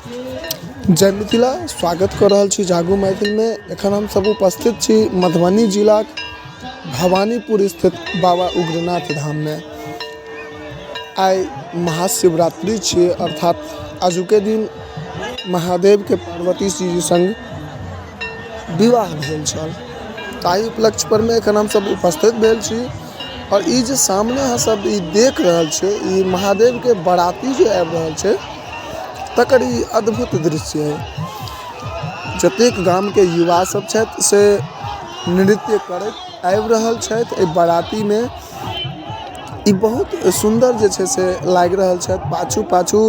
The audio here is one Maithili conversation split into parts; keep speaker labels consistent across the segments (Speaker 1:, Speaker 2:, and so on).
Speaker 1: जय मिथिला। स्वागत कऽ रहल छी जागू मैथिलमे। एखन हमसभ उपस्थित छी मधुबनी जिलाक भवानीपुर स्थित बाबा उग्रनाथ धाममे। आइ महाशिवरात्रि छियै, अर्थात आजुके दिन महादेवके पार्वती जी सङ्ग विवाह भेल छल। ताहि उपलक्ष्य परमे एखन हमसभ उपस्थित भेल छी आओर ई जे सामने अहाँ सब ई देख रहल छियै, ई महादेवके बाराती जे आबि रहल छै तकर ई अद्भुत दृश्य अइ। जतेक गामके युवा सब छथि से नृत्य करैत आबि रहल छथि एहि बारातीमे। ई बहुत सुन्दर जे छै से लागि रहल छथि। पाछू पाछू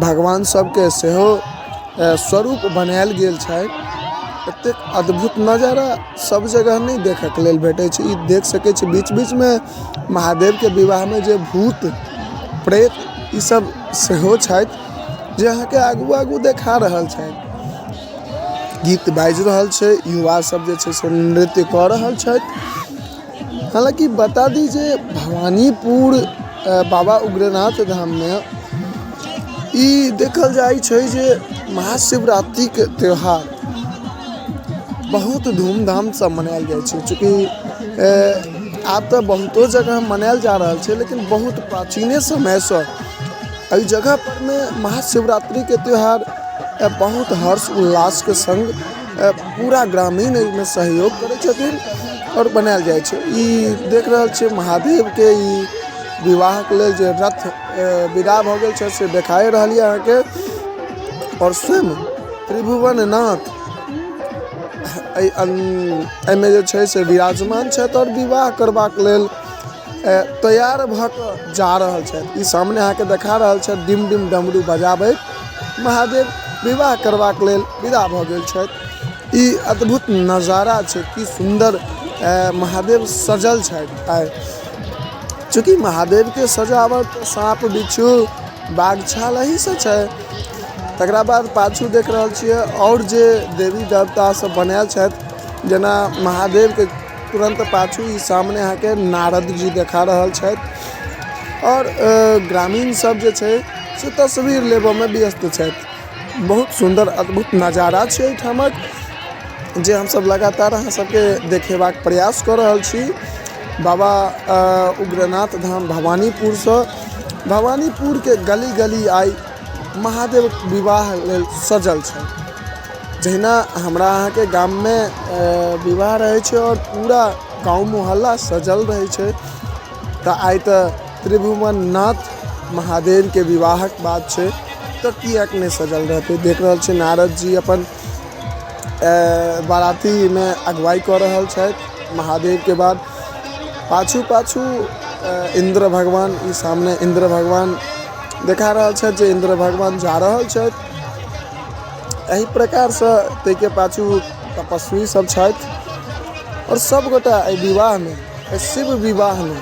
Speaker 1: भगवान सबके सेहो स्वरूप बनायल गेल छै। एतेक अद्भुत नजारा सब जगह नहि देखैके लेल भेटै छै। ई देख सकै छी बीच बीचमे महादेवके विवाहमे जे भूत प्रेत ई सब सेहो छथि जे अहाँके आगू आगू देखा रहल छथि। गीत बाजि रहल छै, युवा सब जे छै से नृत्य कऽ रहल छथि। हालाँकि बता दी जे भवानीपुर बाबा उग्रनाथ धाममे ई देखल जाइ छै जे महाशिवरात्रिके त्यौहार बहुत धूमधामसँ मनायल जाइ छै। चूँकि आब तऽ बहुतो जगह मनायल जा रहल छै, लेकिन बहुत प्राचीने समयसँ एहि जगह परमे महाशिवरात्रिके त्यौहार बहुत हर्ष उल्लासके सङ्ग पूरा ग्रामीण एहिमे सहयोग करै छथिन आओर बनायल जाइ छै। ई देख रहल छियै महादेवके ई विवाहके लेल जे रथ विदा भऽ गेल छै से देखाए रहल यऽ अहाँके। आओर स्वयं त्रिभुवन नाथ एहिमे जे छै से विराजमान छथि आओर विवाह करबाक लेल तैयार भऽ कऽ जा रहल छथि। ई सामने अहाँके देखा रहल छथि डिम डिम डमरू बजाबैत महादेव विवाह करबाक लेल विदा भऽ गेल छथि। ई अद्भुत नजारा छै, की सुन्दर महादेव सजल छथि आइ। चूँकि महादेवके सजावट साँप बिच्छू बाघ छाल एहिसँ छै। तकरा बाद पाछू देख रहल छियै आओर जे देवी देवता सब बनायल छथि, जेना महादेवके तुरन्त पाछू ई सामने अहाँके नारद जी देखा रहल छथि आओर ग्रामीण सब जे छै से तस्वीर लेबऽमे व्यस्त छथि। बहुत सुन्दर अद्भुत नजारा छै एहिठामक जे हमसब लगातार अहाँ सबके देखेबाक प्रयास कऽ रहल छी। बाबा उग्रनाथ धाम भवानीपुरसँ भवानीपुरके गली गली आइ महादेव विवाह लेल सजल छै। जहिना हमरा अहाँके गाममे विवाह रहै छै आओर पूरा गाँव मोहल्ला सजल रहै छै, तऽ आइ तऽ त्रिभुवन नाथ महादेवके विवाहक बात छै तऽ किएक नहि सजल रहतै। देख रहल छियै नारद जी अपन बारातीमे अगुवाइ कऽ रहल छथि महादेवके बाद। पाछू पाछू इन्द्र भगवान, ई सामने इन्द्र भगवान देखा रहल छथि जे इन्द्र भगवान जा रहल छथि। एहि प्रकारसँ ताहिके पाछू तपस्वी सब छथि आओर सब गोटा एहि विवाहमे, एहि शिव विवाहमे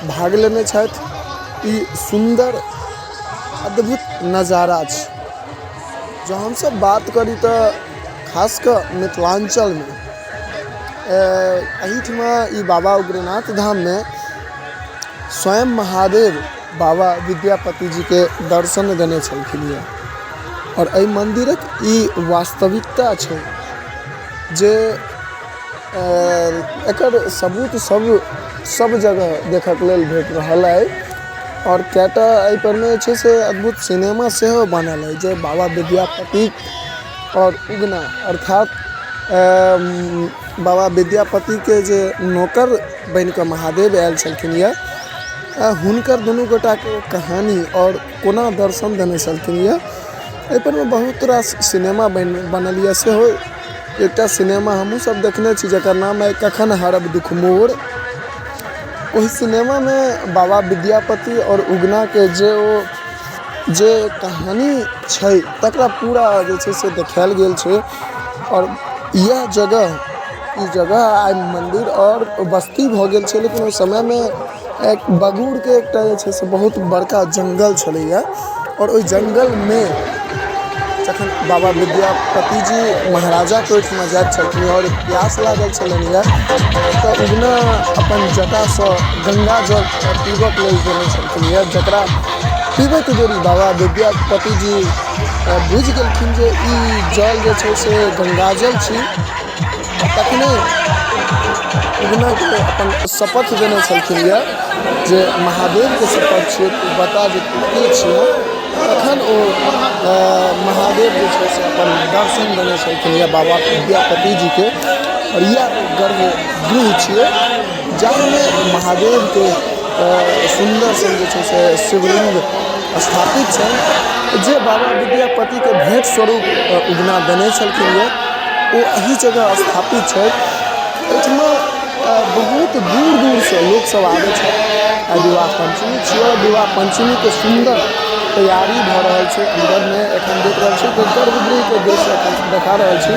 Speaker 1: भाग लेने छथि। ई सुन्दर अद्भुत नजारा छै। जँ हमसब बात करी तऽ खास कऽ मिथिलाञ्चलमे एहिठमा ई बाबा उग्रनाथ धाममे स्वयं महादेव बाबा विद्यापति जीके दर्शन देने छलखिन यऽ आओर एहि मन्दिरक ई वास्तविकता छै जे एकर सबूत सब सब जगह देखऽके लेल भेट रहल अइ। आओर कए टा एहिपरमे जे छै से अद्भुत सिनेमा सेहो बनल अइ जे बाबा विद्यापति आओर उगना, अर्थात बाबा विद्यापतिके जे नौकर बनिकऽ महादेव आयल छलखिन यऽ, हुनकर दुनू गोटाके कहानी आओर कोना दर्शन देने छलखिन यऽ, एहिपरमे बहुत रास सिनेमा बनल यऽ सेहो। एकटा सिनेमा हमहूँ सब देखने छी जकर नाम अइ कखन हरब दुःख मोर। ओहि सिनेमामे बाबा विद्यापति आओर उगनाके जे ओ जे कहानी छै तकरा पूरा जे छै से देखायल गेल छै। आओर इएह जगह, ई जगह आइ मन्दिर आओर बस्ती भऽ गेल छै, लेकिन ओहि समयमे एक बगूरके एकटा जे छै से बहुत बड़का जङ्गल छलैए। आओर ओहि जङ्गलमे जखन बाबा विद्यापति जी महाराजाके ओहिठमा जाइत छलखिन आओर प्यास लागल छलनि यऽ, तऽ उगना अपन जटासँ गङ्गा जल पीबऽके लेल देने छलखिन यऽ, जकरा पीबैत देरी बाबा विद्यापति जी बुझि गेलखिन जे ई जल जे छै से गंगाजल छी। तखने उगनाके अपन शपथ देने छलखिन यऽ जे महादेवके शपथ छियै, तू बता जे तू के छियै। तखन ओ महादेव जे छै से अपन दर्शन देने छलखिन यऽ बाबा विद्यापति जीके। आओर इएह गर्भगृह छियै जाहिमे महादेवके सुन्दर सन जे छै से शिवलिंग स्थापित छै, जे बाबा विद्यापतिके भेंट स्वरूप उगना देने छलखिन यऽ, ओ एहि जगह स्थापित छै। एहिठमा बहुत दूर दूरसँ लोकसभ आबै छथि। आइ विवाह पञ्चमी छियै, विवाह पञ्चमीके सुन्दर तैयारी भऽ रहल छै अन्दरमे। एखन देख रहल छी गर्भगृहके दृश्य एखन देखा रहल छी।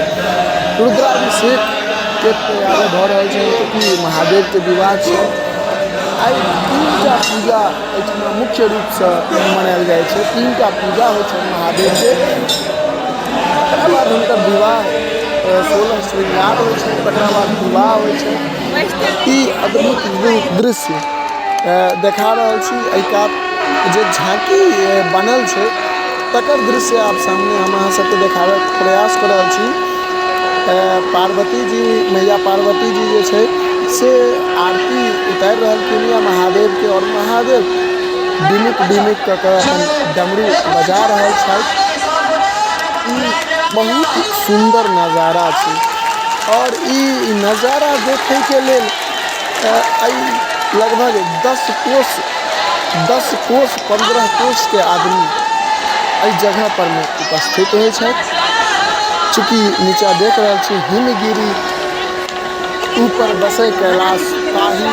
Speaker 1: रुद्राभिषेकके तैयारी भऽ रहल छै, चूँकि महादेवके विवाह छै। आइ तीनटा पूजा एहिठमा मुख्य रूपसँ मनायल जाइ छै। तीनटा पूजा होइ छै महादेवके, तकरा बाद हुनकर विवाह, 16 श्रृंगार होइ छै, तकरा बाद विवाह होइ छै। ई अद्भुत दृश्य देखा रहल छी। एहि कात जे झाँकी बनल छै तकर दृश्य आब सामने हम अहाँ सबके देखाबैके प्रयास कऽ रहल छी। पार्वती जी, मैया पार्वती जी जे छै से आरती उतारि रहलखिन यऽ महादेवके, आओर महादेव डिमिक डिमिक कऽ कऽ अपन डमरू बजा रहल छथि। ई बहुत सुन्दर नजारा छै आओर ई नजारा देखैके लेल एहि लगभग 10 कोस, 10 कोस, 15 कोसके आदमी एहि जगह परमे उपस्थित होइ छथि। चूँकि नीचा देख रहल छी, हिमगिरी ऊपर बसै कैलाश, ताहि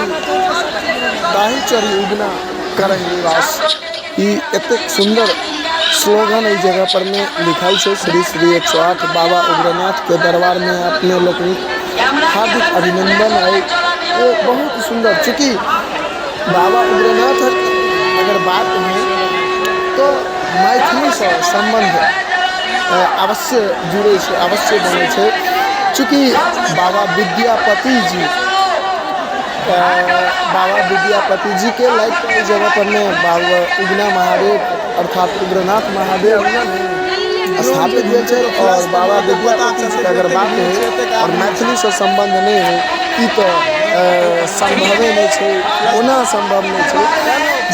Speaker 1: ताहि चढ़ी उगना करहि निवास। ई एतेक सुन्दर स्लोगन एहि जगह पर मे लिखल छै। श्री श्री 108 बाबा उग्रनाथ के दरबार में अपने लोकनिक हार्दिक अभिनंदन है। ओ बहुत सुन्दर, चूँकि बाबा उग्रनाथक अगर बात होइ तऽ मैथिलीसँ सम्बन्ध अवश्य जुड़ै छै, अवश्य बनै छै। चूँकि बाबा विद्यापति जी, बाबा विद्यापति जीके लायक एहि जगह पर ने बाबा उगना महादेव अर्थात उग्रनाथ महादेव स्थापित भेल छै। आओर बाबा विद्यापति जीके अगर बात होइ आओर मैथिलीसँ सम्बन्ध नहि होइ, ई तऽ सम्भवे नहि छै, कोना सम्भव नहि छै।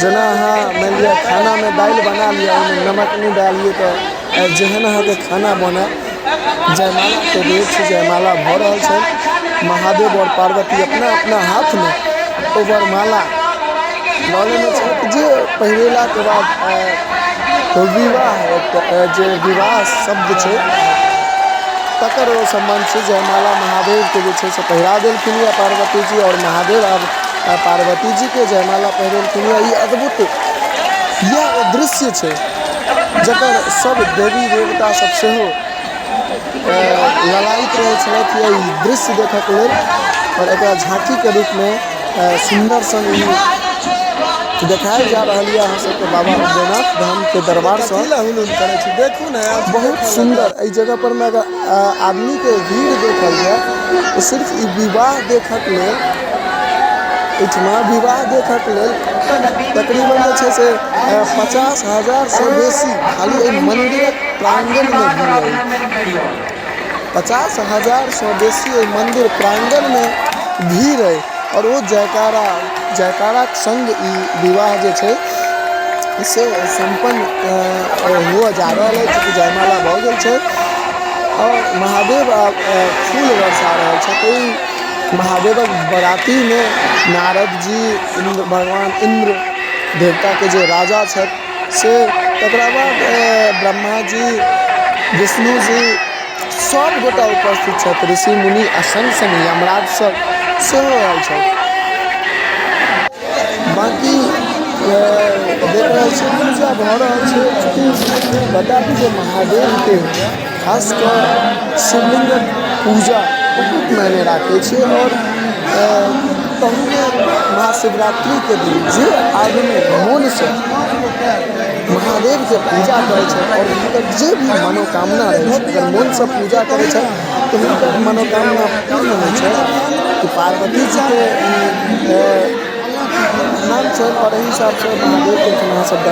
Speaker 1: जेना अहाँ मानि लिअ खानामे दालि बना लिअ, ओहिमे नमक नहि डालियै तऽ जेहन अहाँके खाना बनत। जयमालाके बेर छै, जयमाला भऽ रहल छै। महादेव आओर पार्वती अपना अपना हाथमे ओ वरमाला लऽ लेने छथि, जे पहिरेलाके बाद विवाह, जे विवाह शब्द छै तकर ओ सम्बन्ध छै। जयमाला महादेवके जे छै से पहिरा देलखिन यऽ पार्वती जी, आओर महादेव आब पार्वती जीके जयमाला पहिरेलखिन यऽ। ई अद्भुत इएह ओ दृश्य छै जकर सब देवी देवता सब सेहो ललायित रहै छलथि ई दृश्य देखऽके लेल। आओर एकरा झाँकीके रूपमे सुन्दर सन ई देखायल जा रहल यऽ अहाँ सबके बाबा बैद्यनाथ धामके दरबारसँ।
Speaker 2: करै छी, देखू ने।
Speaker 1: बहुत सुन्दर एहि जगह पर मे अगर आदमीके भीड़ देखल जाय तऽ सिर्फ ई विवाह देखऽके लेल, एहिठिमा विवाह देखऽके लेल तकरीबन जे छै से 50,000सँ बेसी खाली एहि मन्दिरक प्राङ्गणमे भीड़ अछि। 50,000सँ बेसी एहि मन्दिर प्राङ्गणमे भीड़ अइ आओर ओ जयकारा, जयकाराके सङ्ग ई विवाह जे छै से सम्पन्न हुअ जा रहल अछि। जयमाला भऽ गेल छै आओर महादेव आब फूल बरसा रहल छथि। महादेवक बरातीमे नारद जी, इन्द्र भगवान, इन्द्र देवताके जे राजा छथि से, तकरा बाद ब्रह्मा जी, विष्णु जी, सब गोटा उपस्थित छथि, ऋषि मुनि आ सङ्ग सङ्ग यमराज सब सेहो आयल छथि। बाँकी देख रहल छी पूजा भऽ रहल छै। चूँकि बता दी जे महादेवके खास कऽ शिवलिंगक पूजा बहुत मायने राखै छै, आओर तहूमे महाशिवरात्रिके दिन जे आदमी मोनसँ महादेवके पूजा करै छै आओर हुनकर जे भी मनोकामना रहै छै, अगर मोनसँ पूजा करै छै तऽ हुनकर मनोकामना पूर्ण होइ छै। कि पार्वती जीके ई नाम छनि आओर एहि हिसाबसँ महादेवके एखन अहाँसभ